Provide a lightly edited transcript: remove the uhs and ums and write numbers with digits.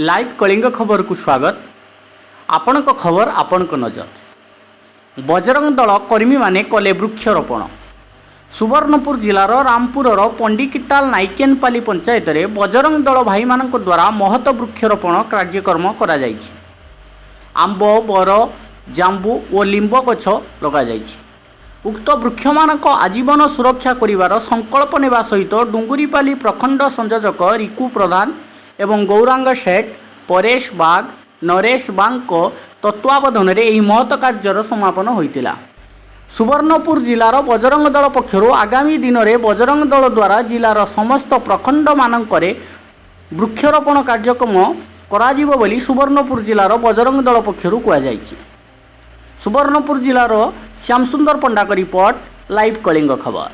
Live Kalinga ଖବରକୁ ସ୍ୱାଗତ। ଆପଣଙ୍କ ଖବର, ଆପଣଙ୍କ ନଜର। ବଜରଙ୍ଗ ଦଳ କର୍ମୀମାନେ କଲେ ବୃକ୍ଷରୋପଣ। ସୁବର୍ଣ୍ଣପୁର ଜିଲ୍ଲାର ରାମପୁରର ପଣ୍ଡିକିଟାଲ ନାଇକେନପାଲି ପଞ୍ଚାୟତରେ ବଜରଙ୍ଗ ଦଳ ଭାଇମାନଙ୍କ ଦ୍ୱାରା ମହତ ବୃକ୍ଷରୋପଣ କାର୍ଯ୍ୟକ୍ରମ କରାଯାଇଛି। ଆମ୍ବ, ବର, ଜାମ୍ବୁ ଓ ଲିମ୍ବ ଗଛ ଲଗାଯାଇଛି। ଉକ୍ତ ବୃକ୍ଷମାନଙ୍କ ଆଜୀବନ ସୁରକ୍ଷା କରିବାର ସଂକଳ୍ପ ନେବା ସହିତ ଡୁଙ୍ଗୁରିପାଲି ପ୍ରଖଣ୍ଡ ସଂଯୋଜକ ରିକୁ ପ୍ରଧାନ ଏବଂ ଗୌରାଙ୍ଗ ସେଠ, ପରେଶ ବାଗ, ନରେଶ ବାଗଙ୍କ ତତ୍ତ୍ୱାବଧାନରେ ଏହି ମହତ କାର୍ଯ୍ୟର ସମାପନ ହୋଇଥିଲା। ସୁବର୍ଣ୍ଣପୁର ଜିଲ୍ଲାର ବଜରଙ୍ଗ ଦଳ ପକ୍ଷରୁ ଆଗାମୀ ଦିନରେ ବଜରଙ୍ଗ ଦଳ ଦ୍ୱାରା ଜିଲ୍ଲାର ସମସ୍ତ ପ୍ରଖଣ୍ଡମାନଙ୍କରେ ବୃକ୍ଷରୋପଣ କାର୍ଯ୍ୟକ୍ରମ କରାଯିବ ବୋଲି ସୁବର୍ଣ୍ଣପୁର ଜିଲ୍ଲାର ବଜରଙ୍ଗ ଦଳ ପକ୍ଷରୁ କୁହାଯାଇଛି। ସୁବର୍ଣ୍ଣପୁର ଜିଲ୍ଲାର ଶ୍ୟାମସୁନ୍ଦର ପଣ୍ଡାଙ୍କ ରିପୋର୍ଟ, ଲାଇଭ୍ କଳିଙ୍ଗ ଖବର।